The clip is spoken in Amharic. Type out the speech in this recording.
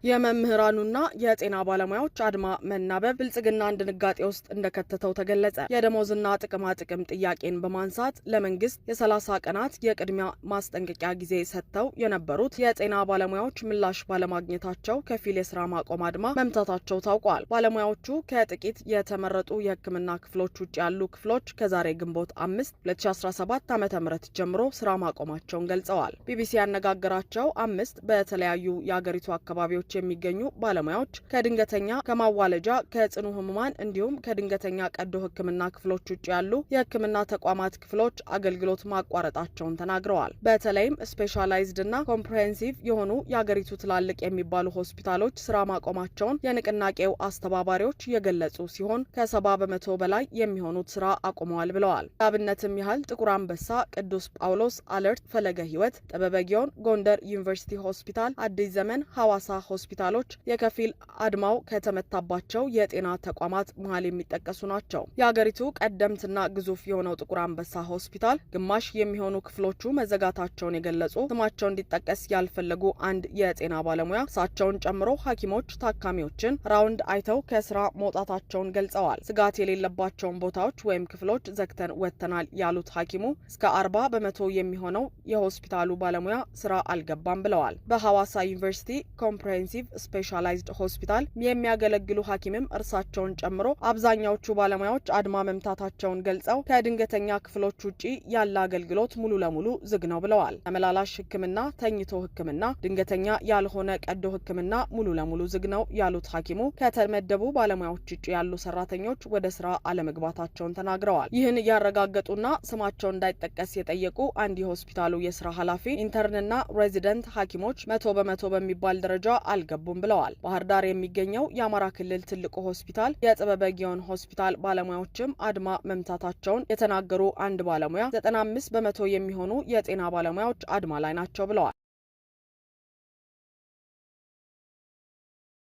የመምህራኑና የጤና ባለሙያዎች አድማ መናበብ ብልጽግናን ድንጋጤ ውስጥ እንደከተተው ተገለጸ። የደሞዝና ጥቅማ ጥቅም ጥያቄን በማንሳት ለመንግስት የ30 ቀናት የቅድሚያ ማስጠንቀቂያ ጊዜ ሰጥተው የነበሩት የጤና ባለሙያዎች ምላሽ ባለማግኘታቸው ከፊል የስራ ማቆም አድማ መምታታቸው ታውቋል። ባለሙያዎቹ ከጥቂት የተመረጡ የሕክምና ክፍሎች ውጭ ያሉ ክፍሎች ከዛሬ ግንቦት 5 2017 ዓ.ም ጀምሮ ስራ ማቆማቸውን ገልጸዋል። ቢቢሲ ያነጋገራቸው አምስት በተለያዩ የአገሪቱ አካባቢዎች የሚገኙ ባለሙያዎች ከድንገተኛ፣ ከማዋለጃ፣ ከጽኑ ህሙማን እንዲሁም ከድንገተኛ ቀዶ ሕክምና ክፍሎች ውጭ ያሉ የሕክምና ተቋማት ክፍሎች አገልግሎት ማቋረጣቸውን ተናግረዋል። በተለይም specialized እና comprehensive የሆኑ የአገሪቱ ትላልቅ የሚባሉ ሆስፒታሎች ስራ ማቆማቸውን የንቅናቄው አስተባባሪዎች የገለጹ ሲሆን ከ70% በላይ የሚሆኑት ስራ አቁመዋል ብለዋል። ለአብነትም ያህል ጥቁር አንበሳ፣ ቅዱስ ጳውሎስ፣ አለርት፣ ፈለገ ሕይወት፣ ጥበበ ግዮን፣ ጎንደር ዩኒቨርሲቲ ሆስፒታል፣ አዲስ ዘመን፣ ሐዋሳ ሆስፒታሎች የከፊል አድማው ከተመታባቸው የጤና ተቋማት መሀል የሚጠቀሱ ናቸው። የአገሪቱ ቀደምትና ግዙፍ የሆነው ጥቁር አንበሳ ሆስፒታል ግማሽ የሚሆኑ ክፍሎቹ መዘጋታቸውን የገለጹ ስማቸው እንዲጠቀስ ያልፈለጉ አንድ የጤና ባለሙያ እሳቸውን ጨምሮ ሐኪሞች ታካሚዎችን round አይተው ከስራ መውጣታቸውን ገልጸዋል። ስጋት የሌለባቸውን ቦታዎች ወይም ክፍሎች ዘግተን ወጥተናል ያሉት ሐኪሙ እስከ 40% የሚሆነው የሆስፒታሉ ባለሙያ ስራ አልገባም ብለዋል። በሐዋሳ ዩኒቨርሲቲ comprehensive specialized ሆስፒታል የሚያገለግሉ ሐኪምም እርሳቸውን ጨምሮ አብዛኛዎቹ ባለሙያዎች አድማ መምታታቸውን ገልጸው ከድንገተኛ ክፍሎች ውጪ ያለ አገልግሎት ሙሉ ለሙሉ ዝግ ነው ብለዋል። ተመላላሽ ሕክምና፣ ተኝቶ ሕክምና፣ ድንገተኛ ያልሆነ ቀዶ ሕክምና ሙሉ ለሙሉ ዝግ ነው ያሉት ሐኪሙ ከተመደቡ ባለሙያዎች ውጭ ያሉ ሰራተኞች ወደ ስራ አለመግባታቸውን ተናግረዋል። ይህን ያረጋገጡና ስማቸው እንዳይጠቀስ የጠየቁ አንድ የሆስፒታሉ የስራ ኃላፊ intern ና resident ሐኪሞች 100% በሚባል ደረጃ አልገቡም ብለዋል። ባህር ዳር የሚገኘው የአማራ ክልል ትልቁ ሆስፒታል የጥበበ ጊዮን ሆስፒታል ባለሙያዎችም አድማ መምታታቸውን የተናገሩ አንድ ባለሙያ 95% የሚሆኑ የጤና ባለሙያዎች አድማ ላይ ናቸው ብለዋል።